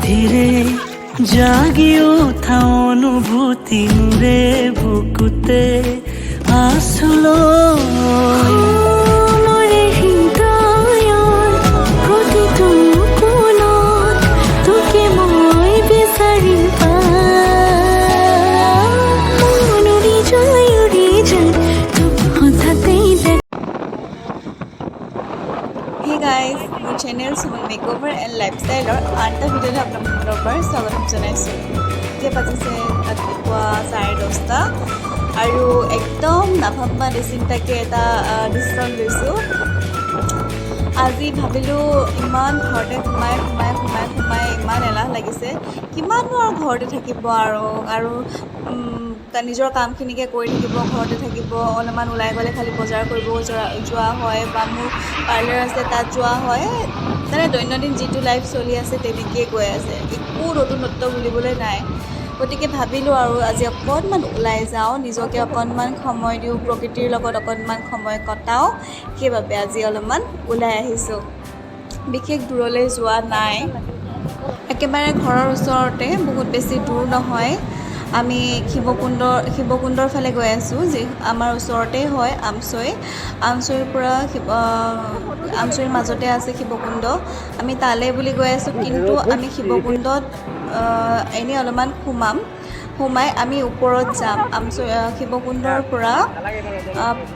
ধীৰে জাগি উঠা অনুভূতি মোৰে বুকুতে আচলৈ। মোৰে হৃদয়ৰ প্ৰতিটো কোণত তোকে মই বিচাৰি পাম। মন উৰি যায়, উৰি যায় তোক হঠাতেই দেখা। হে গাইজ, মোৰ চেনেল সুমন মেকঅভাৰ এণ্ড লাইফষ্টাইলৰ আন এটা ভিডিঅ'লৈ আপোনাক পুনৰবাৰ স্বাগতম জনাইছোঁ। এতিয়া বাজিছে ৰাতিপুৱা 10:30 আৰু একদম নাভাবা নিচিন্তাকৈ এটা ডিচিশ্যন লৈছোঁ। আজি ভাবিলোঁ, ইমান ঘৰতে সোমাই সোমাই সোমাই সোমাই ইমান এলাহ লাগিছে। কিমাননো আৰু ঘৰতে থাকিব আৰু আৰু তাৰ নিজৰ কামখিনিকে কৰি থাকিব, ঘৰতে থাকিব। অলপমান ওলাই গ'লে খালি বজাৰ কৰিব যোৱা হয় বা মোৰ পাৰ্লাৰ আছে, তাত যোৱা হয়। মানে দৈনন্দিন যিটো লাইফ চলি আছে, তেনেকেই গৈ আছে। একো নতুনত্ব বুলিবলৈ নাই। গতিকে ভাবিলোঁ আৰু আজি অকণমান ওলাই যাওঁ, নিজকে অকণমান সময় দিওঁ, প্ৰকৃতিৰ লগত অকণমান সময় কটাওঁ। সেইবাবে আজি অলপমান ওলাই আহিছোঁ। বিশেষ দূৰলৈ যোৱা নাই, একেবাৰে ঘৰৰ ওচৰতে, বহুত বেছি দূৰ নহয়। আমি শিৱকুণ্ডৰ ফালে গৈ আছোঁ, যি আমাৰ ওচৰতে হয় আমচৈ। আমচৈৰ পৰা আমচৈৰ মাজতে আছে শিৱকুণ্ড। আমি তালৈ বুলি গৈ আছোঁ, কিন্তু আমি শিৱকুণ্ডত এনেই অলপমান সোমাম। সোমাই আমি ওপৰত যাম। আমচৈ শিৱকুণ্ডৰ পৰা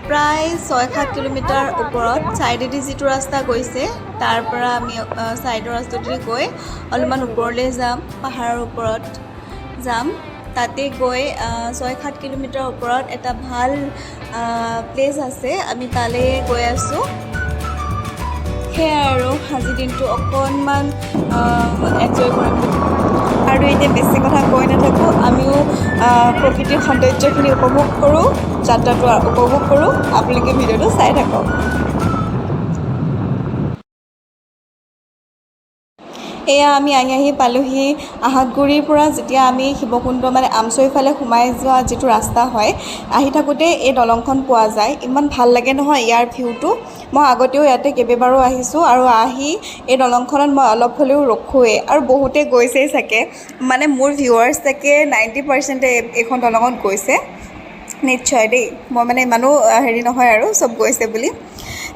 প্ৰায় 6-7 কিলোমিটাৰ ওপৰত ছাইডেদি যিটো ৰাস্তা গৈছে, তাৰ পৰা আমি ছাইডৰ ৰাস্তাটোদি গৈ অলপমান ওপৰলৈ যাম, পাহাৰৰ ওপৰত যাম। তাতে গৈ 6-7 কিলোমিটাৰ ওপৰত এটা ভাল প্লেচ আছে, আমি তালৈ গৈ আছোঁ। সেয়াই আৰু আজিৰ দিনটো অকণমান এনজয় কৰিম আৰু এতিয়া বেছি কথা কৈ নাথাকোঁ। আমিও প্ৰকৃতিৰ সৌন্দৰ্যখিনি উপভোগ কৰোঁ, যাত্ৰাটো উপভোগ কৰোঁ। আপোনালোকে ভিডিঅ'টো চাই থাকক। এয়া আমি আহি আহি পালোহি। আহাতগুৰিৰ পৰা যেতিয়া আমি শিৱকুণ্ড মানে আমচৈৰ ফালে সোমাই যোৱা যিটো ৰাস্তা হয়, আহি থাকোঁতে এই দলংখন পোৱা যায়। ইমান ভাল লাগে নহয় ইয়াৰ ভিউটো। মই আগতেও ইয়াতে কেইবাবাৰো আহিছোঁ আৰু আহি এই দলংখনত মই অলপ হ'লেও ৰখোৱেই আৰু বহুতে গৈছেই চাগে। মানে মোৰ ভিউৱাৰ্ছ চাগে 90%-এ এইখন দলঙত গৈছে নিশ্চয় দেই। মই মানে ইমানো হেৰি নহয় আৰু চব গৈছে বুলি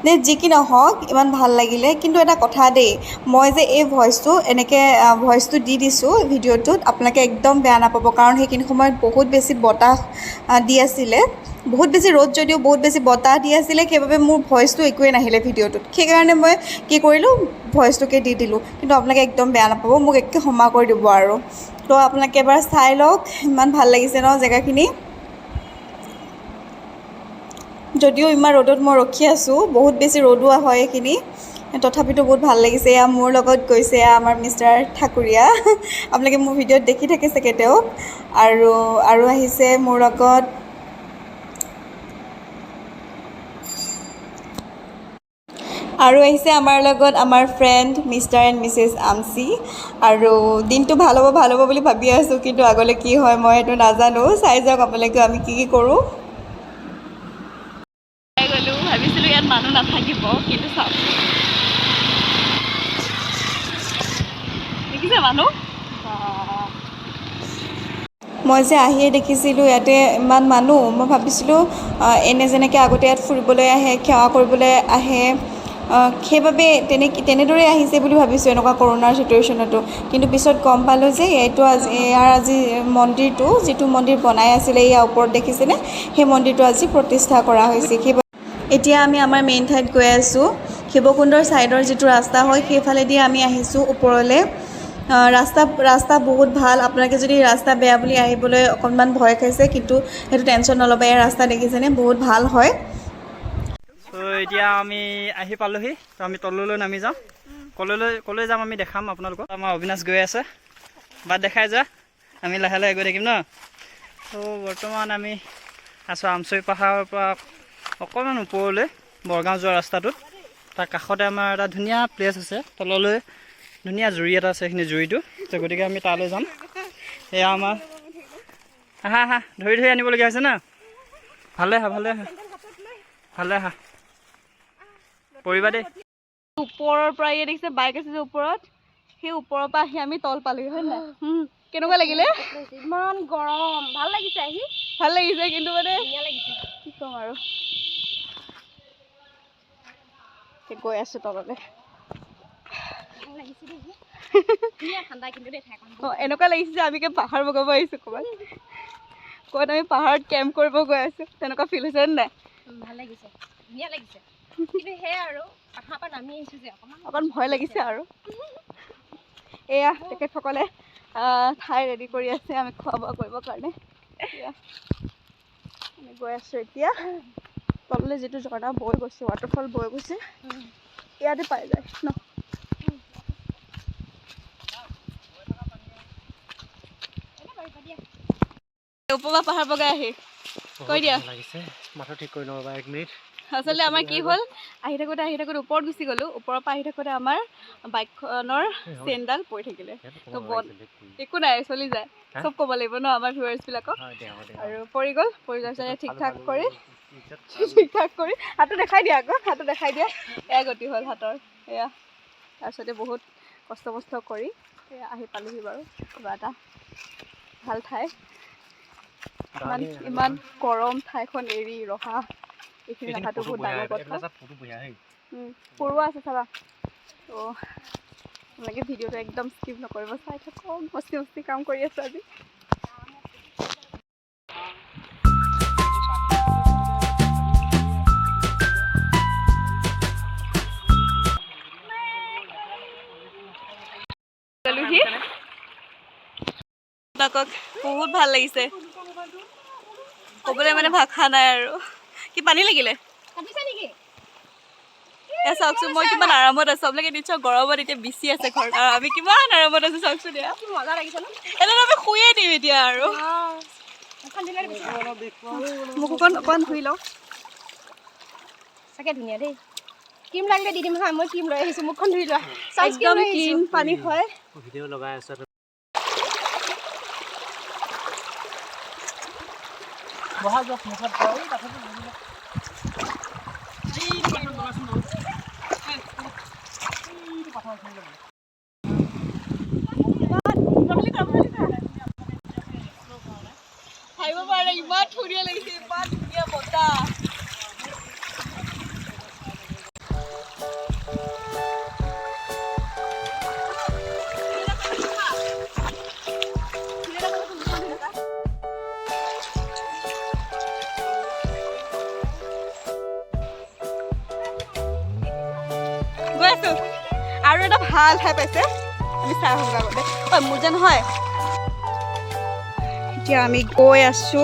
নে। যি কি নহওক, ইমান ভাল লাগিলে। কিন্তু এটা কথা দেই, মই যে এই ভইচটো এনেকৈ ভইচটো দি দিছোঁ ভিডিঅ'টোত, আপোনালোকে একদম বেয়া নাপাব, কাৰণ সেইখিনি সময়ত বহুত বেছি বতাহ দি আছিলে। বহুত বেছি ৰ'দ যদিও বহুত বেছি বতাহ দি আছিলে। সেইবাবে মোৰ ভইচটো একোৱেই নাহিলে ভিডিঅ'টোত। সেইকাৰণে মই কি কৰিলোঁ, ভইচটোকে দি দিলোঁ। কিন্তু আপোনালোকে একদম বেয়া নাপাব, মোক একে ক্ষমা কৰি দিব। আৰু তো আপোনালোকে এবাৰ চাই লওক, ইমান ভাল লাগিছে ন জেগাখিনি। যদিও ইমান ৰ'দত মই ৰখি আছোঁ, বহুত বেছি ৰ'দো হয় এইখিনি, তথাপিতো বহুত ভাল লাগিছে। এয়া মোৰ লগত গৈছে, এয়া আমাৰ মিষ্টাৰ ঠাকুৰীয়া। আপোনালোকে মোৰ ভিডিঅ'ত দেখি থাকে চাগে তেওঁক। আৰু আৰু আহিছে মোৰ লগত। আৰু আহিছে আমাৰ লগত আমাৰ ফ্ৰেণ্ড মিষ্টাৰ এণ্ড মিছেছ আমচি। আৰু দিনটো ভাল হ'ব, ভাল হ'ব বুলি ভাবি আছোঁ, কিন্তু আগলৈ কি হয় মই সেইটো নাজানো। চাই যাওক আপোনালোকে আমি কি কি কৰোঁ। গ'লোঁ, ভাবিছিলোঁ ইয়াত মানুহ নাথাকিব, কিন্তু চাওক, দেখিছে মানুহ। মই যে আহিয়ে দেখিছিলোঁ ইয়াতে ইমান মানুহ। মই ভাবিছিলোঁ এনে যেনেকৈ আগতে ইয়াত ফুৰিবলৈ আহে, সেৱা কৰিবলৈ আহে, সেইবাবে তেনেদৰে আহিছে বুলি ভাবিছোঁ এনেকুৱা কৰোণাৰ চিটুৱেশ্যনতো। কিন্তু পিছত গম পালোঁ যে এইটো আজি ইয়াৰ আজি মন্দিৰটো, যিটো মন্দিৰ বনাই আছিলে, ইয়াৰ ওপৰত দেখিছেনে, সেই মন্দিৰটো আজি প্ৰতিষ্ঠা কৰা হৈছে। সেই এতিয়া আমি আমাৰ মেইন ঠাইত গৈ আছোঁ। শিৱকুণ্ডৰ ছাইডৰ যিটো ৰাস্তা হয়, সেইফালেদি আমি আহিছোঁ ওপৰলৈ। ৰাস্তা ৰাস্তা বহুত ভাল। আপোনালোকে যদি ৰাস্তা বেয়া বুলি আহিবলৈ অকণমান ভয় খাইছে, কিন্তু সেইটো টেনশ্যন নল'ব। ইয়াৰ ৰাস্তা দেখিছেনে, বহুত ভাল হয়। ত' এতিয়া আমি আহি পালোহি। ত' আমি তললৈ নামি যাওঁ। কলৈ যাম আমি দেখাম আপোনালোকক। আমাৰ অবিনাশ গৈ আছে, বাট দেখাই যোৱা। আমি লাহে লাহে গৈ থাকিম ন। ত' বৰ্তমান আমি আছোঁ আমচৈ পাহাৰৰ পৰা অকণমান ওপৰলৈ বৰগাঁও যোৱা ৰাস্তাটোত। তাৰ কাষতে আমাৰ এটা ধুনীয়া প্লেচ আছে, তললৈ ধুনীয়া জুৰি এটা আছে, সেইখিনি জুৰিটো। ত' গতিকে আমি তালৈ যাম। এয়া আমাৰ, আহা আহা, ধৰি ধৰি আনিবলগীয়া হৈছে ন। ভালে আহা, ভালে আহা, ভালে আহা, পৰিবা দেই। ওপৰৰ পৰা ইয়াত দেখিছে, বাইক আছে যে ওপৰত। সেই ওপৰৰ পৰা আহি আমি তল পালোহি, হয় নাই? কেনেকুৱা লাগিলে? ইমান গৰম, ভাল লাগিছে আহি, ভাল লাগিছে, কিন্তু মানে ধুনীয়া লাগিছে। কি ক'ম আৰু, গৈ আছো তললৈ। ভাল লাগিছে দেই, ধুনীয়া ঠাণ্ডা কিন্তু দেই ঠাইখন। অঁ, এনেকুৱা লাগিছে যে আমি পাহাৰ বগাব আহিছোঁ ক'ৰবাত, ক'ৰবাত আমি পাহাৰত কেম্প কৰিব গৈ আছোঁ, তেনেকুৱা ফিল হৈছে নাই? ভাল লাগিছে, ধুনীয়া লাগিছে, কিন্তু সেয়াই আৰু পাহাৰৰ পৰা নামি আহিছোঁ যে অকণমান অকণ ভয় লাগিছে আৰু। এয়া তেখেতসকলে ঠাই ৰেডি কৰি আছে আমি খোৱা বোৱা কৰিবৰ কাৰণে। এয়া আমি গৈ আছোঁ এতিয়া তললৈ, যিটো ঝৰ্ণা বৈ গৈছে, ৱাটাৰফল বৈ গৈছে, ইয়াতে পাই যায় ন। ওপৰৰ পাহাৰ বগাই আহি কৈ দিয়া লাগিছে, মাথা ঠিক কৰি লওঁ এক মিনিট। আচলতে আমাৰ কি হ'ল, আহি থাকোঁতে আহি থাকোঁতে ওপৰত গুচি গ'লোঁ, ওপৰৰ পৰা আহি থাকোঁতে আমাৰ বাইকখনৰ চেইনডাল পৰি থাকিলে। তো একো নাই, চলি যায়, চব ক'ব লাগিব ন আমাৰ ভিউৱাৰ্ছবিলাকক। আৰু পৰি গ'ল, পৰি যোৱাৰ পিছত ঠিক ঠাক কৰি, ঠিক ঠাক কৰি হাতটো দেখাই দিয়া আকৌ, হাতটো দেখাই দিয়া, এয়া গতি হ'ল হাতৰ এয়া। তাৰপিছতে বহুত কষ্ট মষ্ট কৰি এয়া আহি পালোহি বাৰু, কিবা এটা ভাল ঠাই। ইমান ইমান গৰম ঠাইখন এৰি ৰহা এইখিনি ৰখাটো বহুত ডাঙৰ কথা। পৰুৱা আছে চাবা। তো আপোনালোকে ভিডিঅ'টো একদম স্কিপ নকৰিব, চাই থাকক। মস্তি মস্তি কাম কৰি আছোঁ আজি। বহুত ভাল লাগিছে, ক'বলৈ মানে ভাষা নাই আৰু। কি পানী লাগিলে? চাওকচোন মই কিমান আৰামত আছো। আপোনালোকে নিশ্চয় গৰমত এতিয়া বিচি আছে ঘৰত, আৰু আমি কিমান আৰামত আছো চাওকচোন। এয়া এনেদৰে আমি শুয়ে দিম এতিয়া আৰু। মুখখন অকণমান ধুই লওঁ। চাগে ধুনীয়া দেই। ক্ৰীম লাগিলে দি দিম হা, মই ক্ৰীম লৈ আহিছোঁ, মুখখন ধুই লোৱা। একদম ক্লীন পানী হয়। ভিডিঅ' লগাই আছোঁ। ভাবিব পৰা নাই, ইমান ধুনীয়া লাগিছে, ইমান ধুনীয়া বতাহ। গৈ আছো আৰু এটা ভাল ঠাই পাইছে, আমি চাই আহোঁ আগতে। ঐ মোৰ যে নহয়, এতিয়া আমি গৈ আছো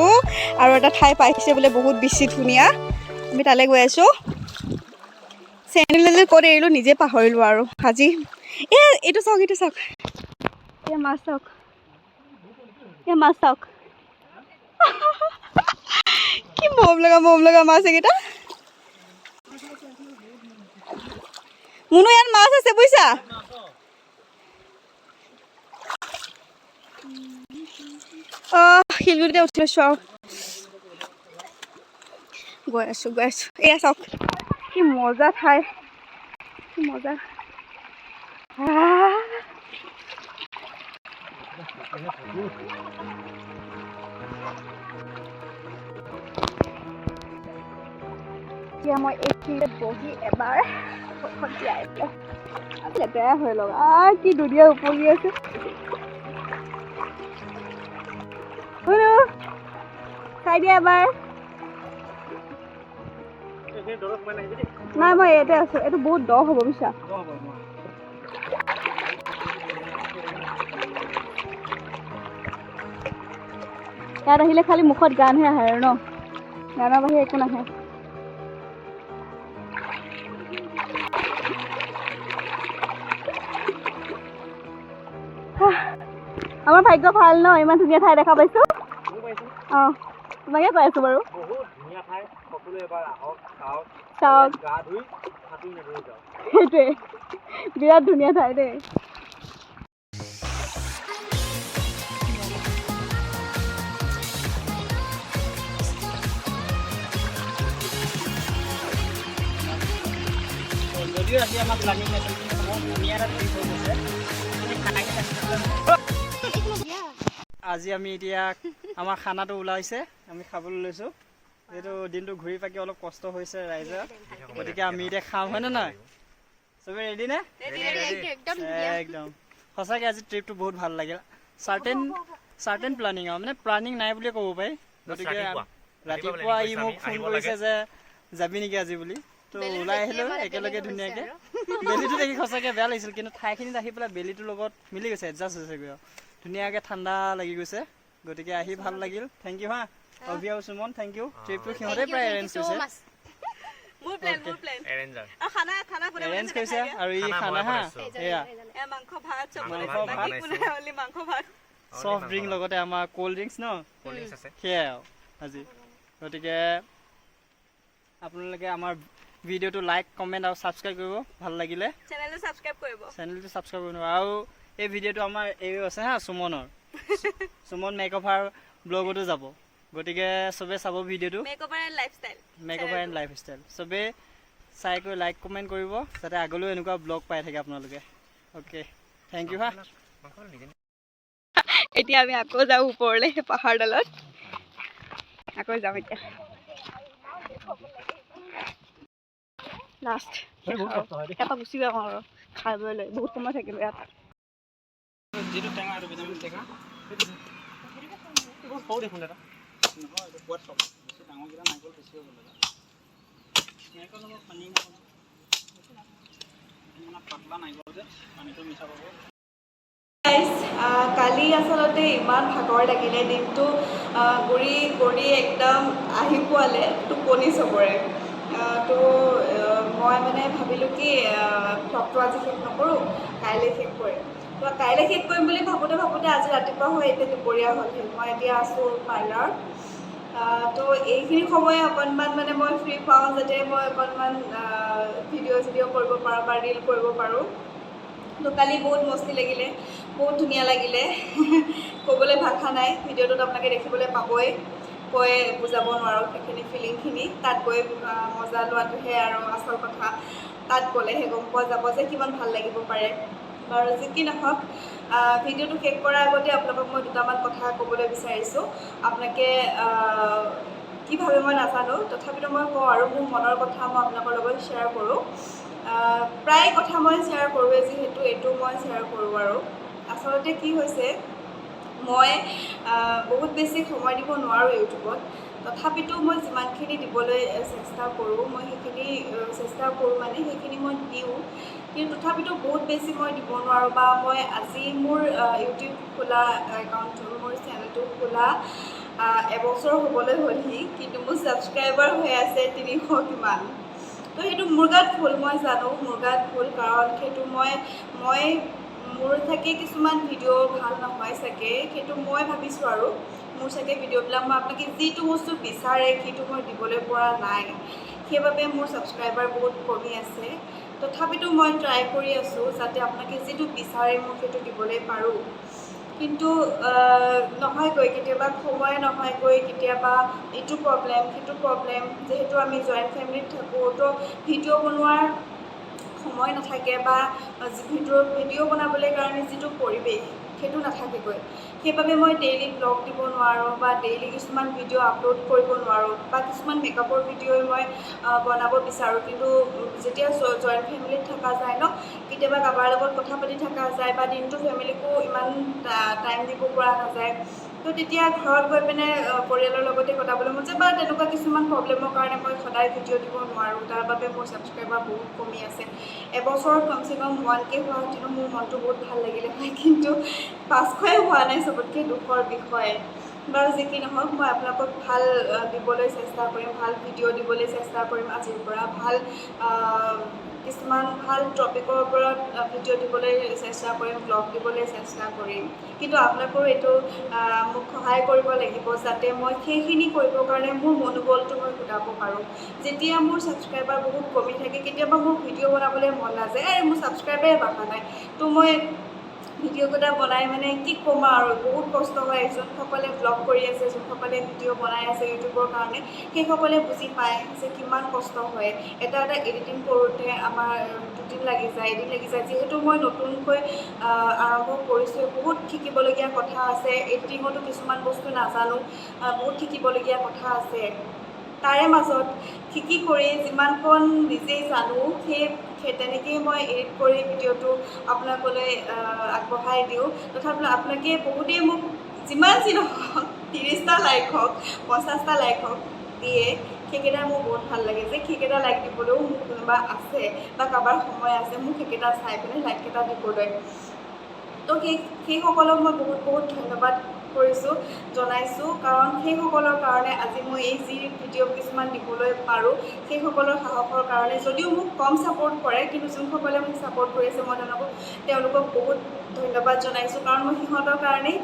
আৰু এটা ঠাই পাইছে বোলে বহুত বেছি ধুনীয়া, আমি তালৈ গৈ আছো। চেণ্ডেল ক'ত এৰিলোঁ নিজে পাহৰিলোঁ আৰু আজি। এই এইটো চাওক, এইটো চাওক, এই মাছ চাওক, এই মাছ চাওক, কি মৰম লগা মৰম লগা মাছ এইকেইটা। মুনু ইয়াত মাছ আছে বুজিছা। শিলগুটিতে উঠি লৈছোঁ আৰু গৈ আছোঁ গৈ আছোঁ। এয়া চাওক কি মজা ঠাই, কি মজা। এতিয়া মই এইখিনিতে বহি এবাৰ লেতেৰা হৈ লগা, কি ধুনীয়া উপঙি আছে। চাই দিয়া এবাৰ। নাই মই ইয়াতে আছো, এইটো বহুত দ হ'ব বুজিছা। ইয়াত আহিলে খালি মুখত গানহে আহে আৰু ন, গানৰ বাহিৰে একো নাহে। আমাৰ ভাগ্য ভাল ন, ইমান ধুনীয়া ঠাই দেখা পাইছো। অঁ, তোমাকে কৈ আছো বাৰু, চাওক, সেইটোৱে বিৰাট ধুনীয়া ঠাই দেই। যদিও আজি আমাৰ প্লানিং নাছিল, কিন্তু বহুত ধুনীয়া এটা ট্ৰিপ হৈ গৈছে। আজি আমি এতিয়া আমাৰ খানাটো ওলাইছে, আমি খাবলৈ লৈছোঁ। যিহেতু দিনটো ঘূৰি পাকি অলপ কষ্ট হৈছে ৰাইজৰ, গতিকে আমি এতিয়া খাম, হয়নে নহয়? চবে ৰেডি নে? একদম। একদম। সঁচাকৈ আজি ট্ৰিপটো বহুত ভাল লাগিল। চাৰ্টেন চাৰ্টেন প্লানিং আৰু মানে প্লানিং নাই বুলিয়ে ক'ব পাৰি। গতিকে ৰাতিপুৱা। ৰাতিপুৱা ই মোক ফোন আহিব কৰিছে যে যাবি নেকি আজি বুলি, তো ওলাই আহিলোঁ একেলগে ধুনীয়াকে। বেলিটো দেখি সঁচাকে বেয়া লাগিছিল, কিন্তু ঠাইখিনিত আহি পেলাই বেলিটোৰ লগত মিলি গৈছে, এডজাষ্ট হৈছেগৈ আৰু ধুনীয়াকে ঠাণ্ডা লাগি গৈছে। গতিকে আহি ভাল লাগিল। Thank U হা, অভি আৰু সুমন, thank U. ট্ৰিপটো সিহঁতে প্ৰায় এৰেঞ্জ কৰিছে। মোৰ প্লেন, মোৰ প্লেন। এৰেঞ্জাৰ। আৰু খানা খানা কোনে এৰেঞ্জ বনাইছে? কৰিছে আৰু ই খানা খানা মই হা বনাইছো। এয়া এয়া মাংস ভাত চব মাংস বনাইছে। ভাত বাকী বনাইছো। কোনে only মাংস ভাত। চফ্ট ড্ৰিংক, লগতে আমাৰ ক'ল্ড ড্ৰিংকছ ন? কল্ড ড্ৰিংকছ আছে। সেয়াই আৰু আজি। গতিকে আপোনালোকে আমাৰ ভিডিঅ'টো লাইক, কমেণ্ট আৰু ছাবস্ক্ৰাইব কৰিব ভাল লাগিলে। চেনেলটো ছাবস্ক্ৰাইব কৰিব। চেনেলটো ছাবস্ক্ৰাইব কৰিব। আৰু এই ভিডিঅ'টো আমাৰ এই আছে হা, সুমনৰ সুমন মেকঅভাৰ ব্লগতো যাব। গতিকে চবে চাব ভিডিঅ'টো। Make over and lifestyle. Make over and life style. চবে চাই কৰি লাইক, কমেণ্ট কৰিব, যাতে আগলৈও এনেকুৱা ব্লগ পাই থাকে আপোনালোকে। অ'কে, thank U হা। মাংস নিজে এতিয়া আমি আকৌ যাওঁ ওপৰলৈ, সেই পাহাৰডালত আকৌ যাম। এতিয়া লাষ্ট, ইয়াৰ পৰা গুচি যাওঁ আৰু খাই বৈ লৈ। বহুত সময় থাকিলোঁ ইয়াত। যিটো টেঙা, এইটো ভিটামিন টেঙা। সৰু দেখোন দাদা। নহয়, এইটো সোৱাদ পাব বেছি। ডাঙৰকেইটা নাৰিকল বেছি হ'ব লাগে। নাৰিকল অলপ পানী নাপাব, মানে পাতলা নাৰিকল যে পানীটো মিঠা পাব। কালি আচলতে ইমান ভাগৰ লাগিলে, দিনটো ঘূৰি কৰি একদম আহি পোৱালে টোপনি চবৰে। তো মই মানে ভাবিলোঁ কি ভ্লগটো আজি শেষ নকৰোঁ, কাইলৈ শেষ কৰিম। তো কাইলৈ শেষ কৰিম বুলি ভাবোঁতে ভাবোঁতে আজি ৰাতিপুৱা হৈ এতিয়া দুপৰীয়া হ'লহি। মই এতিয়া আছোঁ পাৰ্লাৰত। তো এইখিনি সময় অকণমান মানে মই ফ্ৰী পাওঁ, যাতে মই অকণমান ভিডিঅ' চিডিঅ' কৰিব পাৰোঁ বা ৰিল কৰিব পাৰোঁ। তো কালি বহুত মস্তি লাগিলে, বহুত ধুনীয়া লাগিলে, ক'বলৈ ভাষা নাই। ভিডিঅ'টোত আপোনালোকে দেখিবলৈ পাবই। কৈ বুজাব নোৱাৰোঁ সেইখিনি ফিলিংখিনি। তাত গৈ মজা লোৱাটোহে আৰু আচল কথা। তাত গ'লেহে গম পোৱা যাব যে কিমান ভাল লাগিব পাৰে। বাৰু যি কি নহওক, ভিডিঅ'টো শেষ কৰাৰ আগতে আপোনালোকক মই দুটামান কথা ক'বলৈ বিচাৰিছোঁ। আপোনালোকে কি ভাবে মই নাজানো, তথাপিতো মই কওঁ আৰু মোৰ মনৰ কথা মই আপোনালোকৰ লগত শ্বেয়াৰ কৰোঁ। প্ৰায় কথা মই শ্বেয়াৰ কৰোঁৱেই যিহেতু, এইটো মই শ্বেয়াৰ কৰোঁ। আৰু আচলতে কি হৈছে, মই বহুত বেছি সময় দিব নোৱাৰোঁ ইউটিউবত। তথাপিতো মই যিমানখিনি দিবলৈ চেষ্টা কৰোঁ, মই সেইখিনি চেষ্টা কৰোঁ, মানে সেইখিনি মই দিওঁ। কিন্তু তথাপিতো বহুত বেছি মই দিব নোৱাৰোঁ। বা মই আজি মোৰ ইউটিউব খোলা, একাউণ্টটো, মোৰ চেনেলটো খোলা এবছৰ হ'বলৈ হ'লহি, কিন্তু মোৰ ছাবস্ক্ৰাইবাৰ হৈ আছে 300 কিমান। তো সেইটো মোৰ গাত ভুল, মই জানো মোৰ গাত ভুল। কাৰণ সেইটো মই মই মোৰ চাগে কিছুমান ভিডিঅ' ভাল নহয় চাগে, সেইটো মই ভাবিছোঁ। আৰু মোৰ চাগে ভিডিঅ'বিলাক মই আপোনালোকে যিটো বস্তু বিচাৰে সেইটো মই দিবলৈ পৰা নাই, সেইবাবে মোৰ ছাবস্ক্ৰাইবাৰ বহুত কমি আছে। তথাপিতো মই ট্ৰাই কৰি আছোঁ যাতে আপোনালোকে যিটো বিচাৰে মই সেইটো দিবলৈ পাৰোঁ। কিন্তু নহয়গৈ, কেতিয়াবা সময় নহয়গৈ, কেতিয়াবা ইটো প্ৰব্লেম, সিটো প্ৰব্লেম। যিহেতু আমি জইণ্ট ফেমিলিত থাকোঁ, তো ভিডিঅ' বনোৱাৰ সময় নাথাকে বা ভিডিঅ' ভিডিঅ' বনাবলৈ কাৰণে যিটো পৰিৱেশ সেইটো নাথাকেগৈ। সেইবাবে মই ডেইলি ব্লগ দিব নোৱাৰোঁ বা ডেইলি কিছুমান ভিডিঅ' আপলোড কৰিব নোৱাৰোঁ বা কিছুমান মেকআপৰ ভিডিঅ'ই মই বনাব বিচাৰোঁ, কিন্তু যেতিয়া জইণ্ট ফেমিলিত থকা যায় ন, কেতিয়াবা কাৰোবাৰ লগত কথা পাতি থকা যায় বা দিনটো ফেমিলিকো ইমান টাইম দিব পৰা নাযায়। তো তেতিয়া ঘৰত গৈ পিনে পৰিয়ালৰ লগতে কটাবলৈ মন যায় বা তেনেকুৱা কিছুমান প্ৰব্লেমৰ কাৰণে মই সদায় ভিডিঅ' দিব নোৱাৰোঁ। তাৰ বাবে মোৰ ছাবস্ক্ৰাইবাৰ বহুত কমি আছে। এবছৰত কমচে কম 1K হোৱাহেঁতেনো মোৰ মনটো বহুত ভাল লাগিলে হয়, কিন্তু 500ই হোৱা নাই, চবতকৈ দুখৰ বিষয়। বাৰু যি কি নহওক, মই আপোনালোকক ভাল দিবলৈ চেষ্টা কৰিম, ভাল ভিডিঅ' দিবলৈ চেষ্টা কৰিম। আজিৰ পৰা ভাল কিছুমান ভাল টপিকৰ ওপৰত ভিডিঅ' দিবলৈ চেষ্টা কৰিম, ব্লগ দিবলৈ চেষ্টা কৰিম। কিন্তু আপোনালোকেও এইটো মোক সহায় কৰিব লাগিব, যাতে মই সেইখিনি কৰিবৰ কাৰণে মোৰ মনোবলটো মই গোটাব পাৰোঁ। যেতিয়া মোৰ ছাবস্ক্ৰাইবাৰ বহুত কমি থাকে, কেতিয়াবা মোৰ ভিডিঅ' বনাবলৈ মন নাযায়। এই মোৰ ছাবস্ক্ৰাইবাৰে বঢ়া নাই, তো মই ভিডিঅ'কেইটা বনাই মানে কি ক'ম আৰু, বহুত কষ্ট হয়। যোনসকলে ব্লগ কৰি আছে, যোনসকলে ভিডিঅ' বনাই আছে ইউটিউবৰ কাৰণে, সেইসকলে বুজি পায় যে কিমান কষ্ট হয়। এটা এটা এডিটিং কৰোঁতে আমাৰ 2 দিন লাগি যায়, এদিন লাগি যায়। যিহেতু মই নতুনকৈ আৰম্ভ কৰিছোঁ, বহুত শিকিবলগীয়া কথা আছে। এডিটিঙতো কিছুমান বস্তু নাজানো, বহুত শিকিবলগীয়া কথা আছে। তাৰে মাজত শিকি কৰি যিমানকণ নিজেই জানো, সেই তেনেকেই মই এডিট কৰি ভিডিঅ'টো আপোনালোকলৈ আগবঢ়াই দিওঁ। তথাপিও আপোনালোকে বহুতেই মোক যিমান যি নহওক 30টা লাইক হওক, 50টা লাইক হওক দিয়ে, সেইকেইটা মোৰ বহুত ভাল লাগে যে সেইকেইটা লাইক দিবলৈও মোক কোনোবা আছে বা কাৰোবাৰ সময় আছে মোক সেইকেইটা চাই পেলাই লাইককেইটা দিবলৈ। তো সেইসকলক মই বহুত বহুত ধন্যবাদ কৰিছোঁ, জনাইছোঁ, কাৰণ সেইসকলৰ কাৰণে আজি মই এই যি ভিডিঅ' কিছুমান দিবলৈ পাৰোঁ, সেইসকলৰ সাহসৰ কাৰণে। যদিও মোক কম ছাপৰ্ট কৰে, কিন্তু যোনসকলে মোক ছাপৰ্ট কৰিছে, মই তেওঁলোকক বহুত ধন্যবাদ জনাইছোঁ, কাৰণ মই সিহঁতৰ কাৰণেই,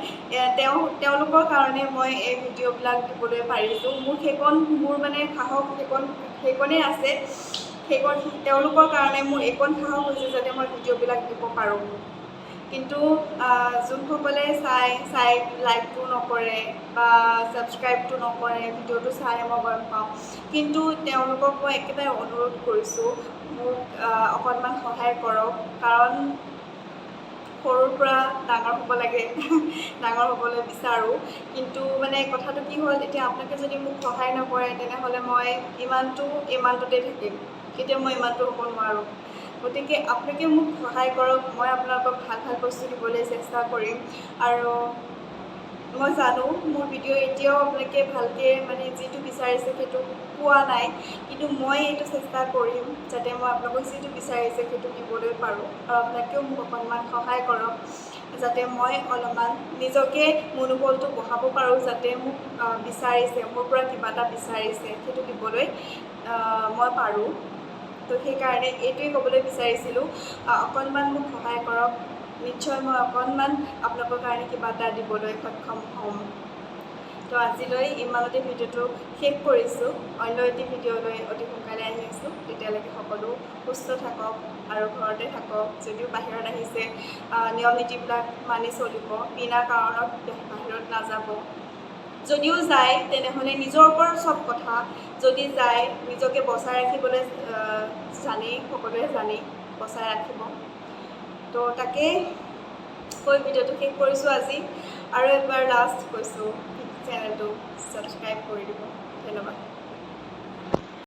তেওঁলোকৰ কাৰণে মই এই ভিডিঅ'বিলাক দিবলৈ পাৰিছোঁ। মোৰ সেইকণ, মোৰ মানে সাহস সেইকণেই আছে, সেইকণ তেওঁলোকৰ কাৰণে মোৰ এইকণ সাহস হৈছে যাতে মই ভিডিঅ'বিলাক দিব পাৰোঁ। কিন্তু যোনসকলে চাই চাই লাইকটো নকৰে বা ছাবস্ক্ৰাইবটো নকৰে, ভিডিঅ'টো চাই মই গম পাওঁ, কিন্তু তেওঁলোকক মই একেবাৰে অনুৰোধ কৰিছোঁ, মোক অকণমান সহায় কৰক, কাৰণ সৰুৰ পৰা ডাঙৰ হ'ব লাগে, ডাঙৰ হ'বলৈ বিচাৰোঁ। কিন্তু মানে কথাটো কি হ'ল, এতিয়া আপোনালোকে যদি মোক সহায় নকৰে, তেনেহ'লে মই ইমানটোতে থাকিম, কেতিয়াও মই ইমানটো হ'ব নোৱাৰোঁ। গতিকে আপোনালোকে মোক সহায় কৰক, মই আপোনালোকক ভাল ভাল বস্তু দিবলৈ চেষ্টা কৰিম। আৰু মই জানো মোৰ ভিডিঅ' এতিয়াও আপোনালোকে ভালকৈ মানে যিটো বিচাৰিছে সেইটো পোৱা নাই, কিন্তু মই এইটো চেষ্টা কৰিম যাতে মই আপোনালোকক যিটো বিচাৰিছে সেইটো দিবলৈ পাৰোঁ। আৰু আপোনালোকেও মোক অকণমান সহায় কৰক যাতে মই অলপমান নিজকে মনোবলটো বঢ়াব পাৰোঁ, যাতে মোক বিচাৰিছে, মোৰ পৰা কিবা এটা বিচাৰিছে, সেইটো দিবলৈ মই পাৰোঁ। তো সেইকাৰণে এইটোৱে ক'বলৈ বিচাৰিছিলোঁ, অকণমান মোক সহায় কৰক, নিশ্চয় মই অকণমান আপোনালোকৰ কাৰণে কিবা এটা দিবলৈ সক্ষম হ'ম। তো আজিলৈ ইমানতে ভিডিঅ'টো শেষ কৰিছোঁ। অন্য এটি ভিডিঅ'লৈ অতি সোনকালে আহি আছোঁ। তেতিয়ালৈকে সকলো সুস্থ থাকক আৰু ঘৰতে থাকক। যদিও বাহিৰত আহিছে, নিয়ম নীতিবিলাক মানি চলিব, বিনা কাৰণত বাহিৰত নাযাব। যদিও যায়, তেনেহ'লে নিজৰ ওপৰত চব কথা, যদি যায় নিজকে বচাই ৰাখিবলৈ জানেই, সকলোৱে জানেই, বচাই ৰাখিব। তো তাকে কৈ ভিডিঅ'টো শেষ কৰিছোঁ আজি। আৰু এবাৰ লাষ্ট কৈছোঁ, চেনেলটো ছাবস্ক্ৰাইব কৰি দিব। ধন্যবাদ।